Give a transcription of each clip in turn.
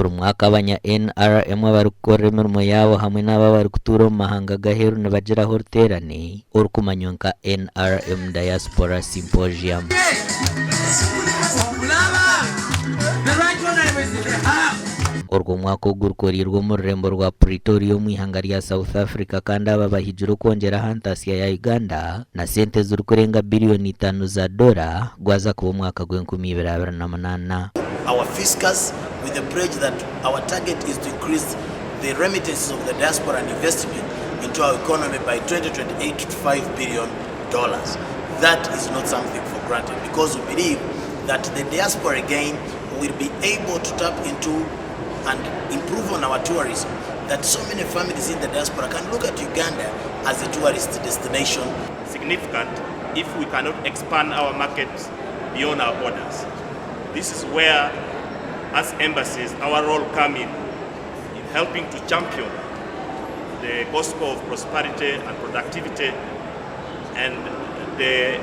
Buri mwaka abanya NRM abarikukorera emirimo yaabo hamwe n'abo abarikutuura omu mahanga g'aheeru nibagiraho oruteerane orukumanywa nka NRM Diaspora Symposium. Orwo omwaka ogu rukoreirwe omu rurembo rwa Pretoria omu ihanga rya South Africa kandi aba bahigire okwongyera aha ntaasya ya Uganda na sente ezirikurenga biriyoni itaano za doora gwaza kuba omwaka gw'e 2028. Our fiscus with the pledge that our target is to increase the remittances of the diaspora and investment into our economy by 2028 to 5 billion dollars. That is not something for granted because we believe that the diaspora again will be able to tap into and improve on our tourism that so many families in the diaspora can look at Uganda as a tourist destination. Significant if we cannot expand our markets beyond our borders. This is where, as embassies, our role come in, in helping to champion the gospel of prosperity and productivity and the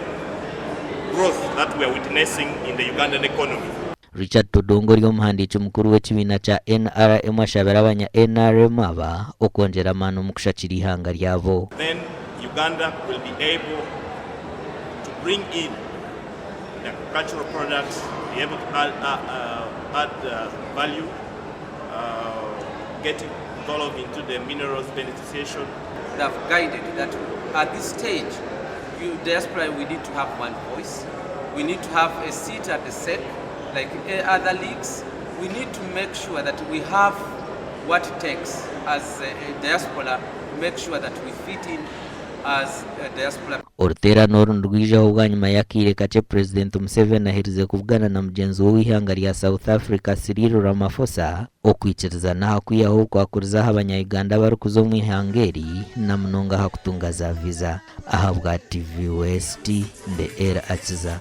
growth that we are witnessing in the Ugandan economy. Richard Todwong ori omuhandiiki mukuru w'ekibiina kya NRM ashabire abanya NRM aba okwongyera amaani omu kushakira eihanga ryabo. Then Uganda will be able to bring in the agricultural products, be able to add, add value, get involved into the minerals beneficiation. They have guided that at this stage, you diaspora, we need to have one voice. We need to have a seat at the SEC, like other leagues. We need to make sure that we have what it takes as a diaspora to make sure that we fit in as a diaspora. Oruteerane oru nirwijaho bwanyima y'akaire kakye Purezidenti Museveni aherize kuvugana na mugyenzi we ow'eihanga rya South Africa Cyril Ramaphosa okwikirizana aha kwihaho obukwakurizo aha banya-Uganda abarikuza omu ihanga eri na munonga aha kutunga za Visa. Ahabwa TV West, ndi Ella Akiza.